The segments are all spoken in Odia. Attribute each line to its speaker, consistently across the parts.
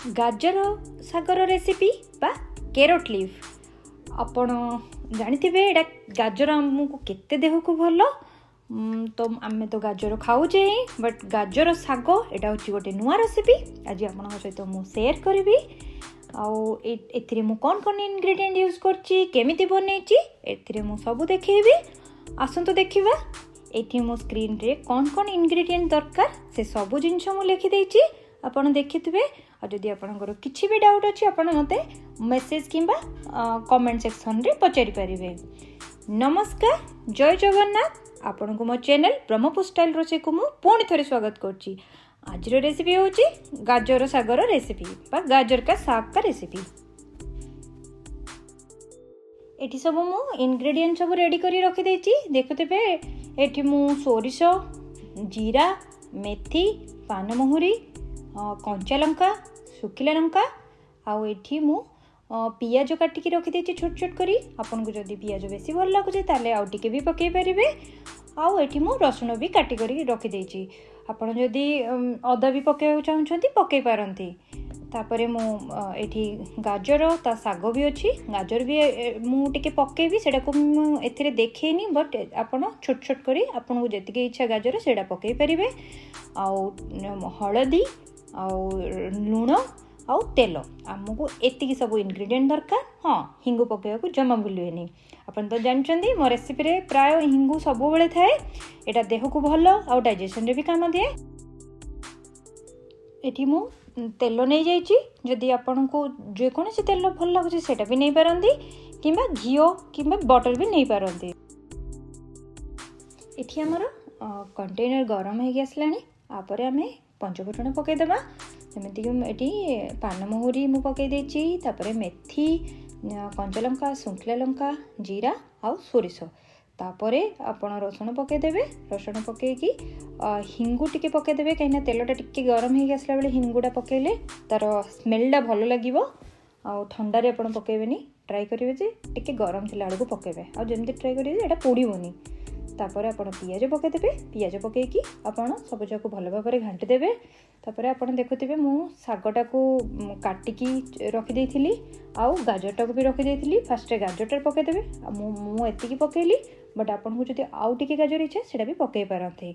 Speaker 1: ଗାଜର ଶାଗର ରେସିପି ବା କେରୋଟ୍ ଲିଫ୍। ଆପଣ ଜାଣିଥିବେ ଏଇଟା ଗାଜର ଆମକୁ କେତେ ଦେହକୁ ଭଲ। ତ ଆମେ ତ ଗାଜର ଖାଉଛେ ହିଁ, ବଟ୍ ଗାଜର ଶାଗ ଏଇଟା ହେଉଛି ଗୋଟେ ନୂଆ ରେସିପି, ଆଜି ଆପଣଙ୍କ ସହିତ ମୁଁ ସେୟାର କରିବି। ଆଉ ଏଥିରେ ମୁଁ କ'ଣ କ'ଣ ଇନଗ୍ରିଡ଼ିଏଣ୍ଟ ୟୁଜ୍ କରିଛି, କେମିତି ବନେଇଛି, ଏଥିରେ ମୁଁ ସବୁ ଦେଖେଇବି। ଆସନ୍ତୁ ଦେଖିବା। ଏଇଠି ମୁଁ ସ୍କ୍ରିନ୍ରେ କ'ଣ କ'ଣ ଇନଗ୍ରିଡ଼ିଏଣ୍ଟ ଦରକାର, ସେ ସବୁ ଜିନିଷ ମୁଁ ଲେଖିଦେଇଛି, ଆପଣ ଦେଖିଥିବେ। ଆଉ ଯଦି ଆପଣଙ୍କର କିଛି ବି ଡାଉଟ୍ ଅଛି, ଆପଣ ମୋତେ ମେସେଜ୍ କିମ୍ବା କମେଣ୍ଟ ସେକ୍ସନରେ ପଚାରି ପାରିବେ। ନମସ୍କାର, ଜୟ ଜଗନ୍ନାଥ। ଆପଣଙ୍କୁ ମୋ ଚ୍ୟାନେଲ୍ ବ୍ରହ୍ମପୁର ଷ୍ଟାଇଲ୍ ରୋଷେଇକୁ ମୁଁ ପୁଣି ଥରେ ସ୍ୱାଗତ କରୁଛି। ଆଜିର ରେସିପି ହେଉଛି ଗାଜର ଶାଗର ରେସିପି ବା ଗାଜର କା ଶାଗ କା ରେସିପି। ଏଠି ସବୁ ମୁଁ ଇନଗ୍ରେଡ଼ିଏଣ୍ଟ ସବୁ ରେଡ଼ି କରି ରଖିଦେଇଛି। ଦେଖୁଥିବେ, ଏଠି ମୁଁ ସୋରିଷ, ଜିରା, ମେଥି, ପାନମହୁରି, କଞ୍ଚା ଲଙ୍କା, ଶୁଖିଲା ଲଙ୍କା ଆଉ ଏଠି ମୁଁ ପିଆଜ କାଟିକି ରଖିଦେଇଛି ଛୋଟ ଛୋଟ କରି। ଆପଣଙ୍କୁ ଯଦି ପିଆଜ ବେଶୀ ଭଲ ଲାଗୁଛି, ତାହେଲେ ଆଉ ଟିକେ ବି ପକାଇ ପାରିବେ। ଆଉ ଏଠି ମୁଁ ରସୁଣ ବି କାଟି କରିକି ରଖିଦେଇଛି। ଆପଣ ଯଦି ଅଦା ବି ପକାଇବାକୁ ଚାହୁଁଛନ୍ତି, ପକାଇ ପାରନ୍ତି। ତାପରେ ମୁଁ ଏଠି ଗାଜର, ତା ଶାଗ ବି ଅଛି। ଗାଜର ବି ମୁଁ ଟିକେ ପକାଇବି, ସେଇଟାକୁ ମୁଁ ଏଥିରେ ଦେଖେଇନି, ବଟ୍ ଆପଣ ଛୋଟ ଛୋଟ କରି ଆପଣଙ୍କୁ ଯେତିକି ଇଚ୍ଛା ଗାଜର ସେଇଟା ପକାଇ ପାରିବେ। ଆଉ ହଳଦୀ ଆଉ ଲୁଣ ଆଉ ତେଲ, ଆମକୁ ଏତିକି ସବୁ ଇନଗ୍ରିଡ଼ିଏଣ୍ଟ ଦରକାର। ହଁ, ହିଙ୍ଗୁ ପକାଇବାକୁ ଜମା ଭୁଲିବେନି। ଆପଣ ତ ଜାଣିଛନ୍ତି, ମୋ ରେସିପିରେ ପ୍ରାୟ ହିଙ୍ଗୁ ସବୁବେଳେ ଥାଏ। ଏଇଟା ଦେହକୁ ଭଲ ଆଉ ଡାଇଜେସନରେ ବି କାମ ଦିଏ। ଏଠି ମୁଁ ତେଲ ନେଇଯାଇଛି। ଯଦି ଆପଣଙ୍କୁ ଯେକୌଣସି ତେଲ ଭଲ ଲାଗୁଛି, ସେଇଟା ବି ନେଇପାରନ୍ତି କିମ୍ବା ଘିଅ କିମ୍ବା ବଟର୍ ବି ନେଇପାରନ୍ତି। ଏଠି ଆମର କଣ୍ଟେନର ଗରମ ହେଇକି ଆସିଲାଣି। ତାପରେ ଆମେ ପଞ୍ଚଫୁଟଣ ପକାଇଦେବା। ଯେମିତିକି ମୁଁ ଏଠି ପାନମହୁରି ମୁଁ ପକାଇ ଦେଇଛି, ତାପରେ ମେଥି, କଞ୍ଚା ଲଙ୍କା, ଶୁଖିଲା ଲଙ୍କା, ଜିରା ଆଉ ସୋରିଷ। ତାପରେ ଆପଣ ରସୁଣ ପକାଇଦେବେ। ରସୁଣ ପକାଇକି ହିଙ୍ଗୁ ଟିକେ ପକାଇଦେବେ, କାହିଁକିନା ତେଲଟା ଟିକେ ଗରମ ହେଇକି ଆସିଲା ବେଳେ ହିଙ୍ଗୁଟା ପକାଇଲେ ତା'ର ସ୍ମେଲଟା ଭଲ ଲାଗିବ। ଆଉ ଥଣ୍ଡାରେ ଆପଣ ପକାଇବେନି, ଟ୍ରାଏ କରିବେ ଯେ ଟିକେ ଗରମ ଥିଲା ବେଳକୁ ପକାଇବେ। ଆଉ ଯେମିତି ଟ୍ରାଏ କରିବେ ଯେ ଏଇଟା ପୋଡ଼ିବନି। ତାପରେ ଆପଣ ପିଆଜ ପକାଇଦେବେ। ପିଆଜ ପକାଇକି ଆପଣ ସବୁଯାକୁ ଭଲ ଭାବରେ ଘାଣ୍ଟି ଦେବେ। ତାପରେ ଆପଣ ଦେଖୁଥିବେ, ମୁଁ ଶାଗଟାକୁ କାଟିକି ରଖିଦେଇଥିଲି ଆଉ ଗାଜରଟାକୁ ବି ରଖିଦେଇଥିଲି। ଫାଷ୍ଟରେ ଗାଜରଟା ପକାଇଦେବେ। ଆଉ ମୁଁ ଏତିକି ପକାଇଲି, ବଟ୍ ଆପଣଙ୍କୁ ଯଦି ଆଉ ଟିକେ ଗାଜର ଇଚ୍ଛା, ସେଇଟା ବି ପକାଇ ପାରନ୍ତି।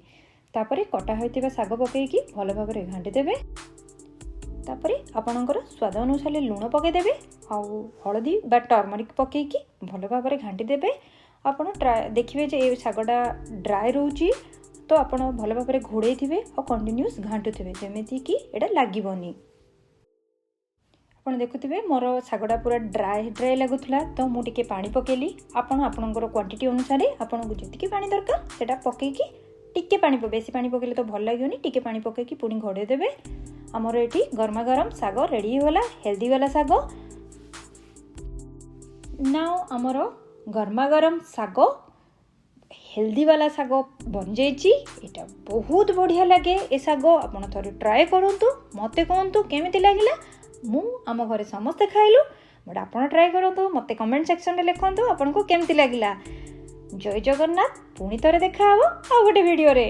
Speaker 1: ତାପରେ କଟା ହୋଇଥିବା ଶାଗ ପକାଇକି ଭଲ ଭାବରେ ଘାଣ୍ଟି ଦେବେ। ତାପରେ ଆପଣଙ୍କର ସ୍ୱାଦ ଅନୁସାରେ ଲୁଣ ପକାଇଦେବେ ଆଉ ହଳଦୀ ବା ଟର୍ମରିକ୍ ପକାଇକି ଭଲ ଭାବରେ ଘାଣ୍ଟି ଦେବେ। ଆପଣ ଟ୍ରାଏ ଦେଖିବେ ଯେ ଏ ଶାଗଟା ଡ୍ରାଏ ରହୁଛି, ତ ଆପଣ ଭଲ ଭାବରେ ଘୋଡ଼େଇଥିବେ ଆଉ କଣ୍ଟିନ୍ୟୁସ୍ ଘାଣ୍ଟୁଥିବେ, ଯେମିତିକି ଏଇଟା ଲାଗିବନି। ଆପଣ ଦେଖୁଥିବେ, ମୋର ଶାଗଟା ପୁରା ଡ୍ରାଏ ଡ୍ରାଏ ଲାଗୁଥିଲା, ତ ମୁଁ ଟିକେ ପାଣି ପକାଇଲି। ଆପଣ ଆପଣଙ୍କର କ୍ୱାଣ୍ଟିଟି ଅନୁସାରେ ଆପଣଙ୍କୁ ଯେତିକି ପାଣି ଦରକାର, ସେଇଟା ପକାଇକି, ଟିକେ ପାଣି, ବେଶୀ ପାଣି ପକାଇଲେ ତ ଭଲ ଲାଗିବନି, ଟିକେ ପାଣି ପକାଇକି ପୁଣି ଘୋଡ଼େଇ ଦେବେ। ଆମର ଏଠି ଗରମା ଗରମ ଶାଗ ରେଡ଼ି ହେଇଗଲା, ହେଲ୍ଦି ବାଲା ଶାଗ। ନାଉ ଆମର ଗରମା ଗରମ ଶାଗ, ହେଲ୍ଦି ବାଲା ଶାଗ ବନିଯାଇଛି। ଏଇଟା ବହୁତ ବଢ଼ିଆ ଲାଗେ ଏ ଶାଗ। ଆପଣ ଥରେ ଟ୍ରାଏ କରନ୍ତୁ, ମୋତେ କୁହନ୍ତୁ କେମିତି ଲାଗିଲା। ମୁଁ ଆମ ଘରେ ସମସ୍ତେ ଖାଇଲୁ, ବଟ୍ ଆପଣ ଟ୍ରାଏ କରନ୍ତୁ, ମୋତେ କମେଣ୍ଟ ସେକ୍ସନରେ ଲେଖନ୍ତୁ ଆପଣଙ୍କୁ କେମିତି ଲାଗିଲା। ଜୟ ଜଗନ୍ନାଥ। ପୁଣି ଥରେ ଦେଖାହେବ ଆଉ ଗୋଟେ ଭିଡ଼ିଓରେ।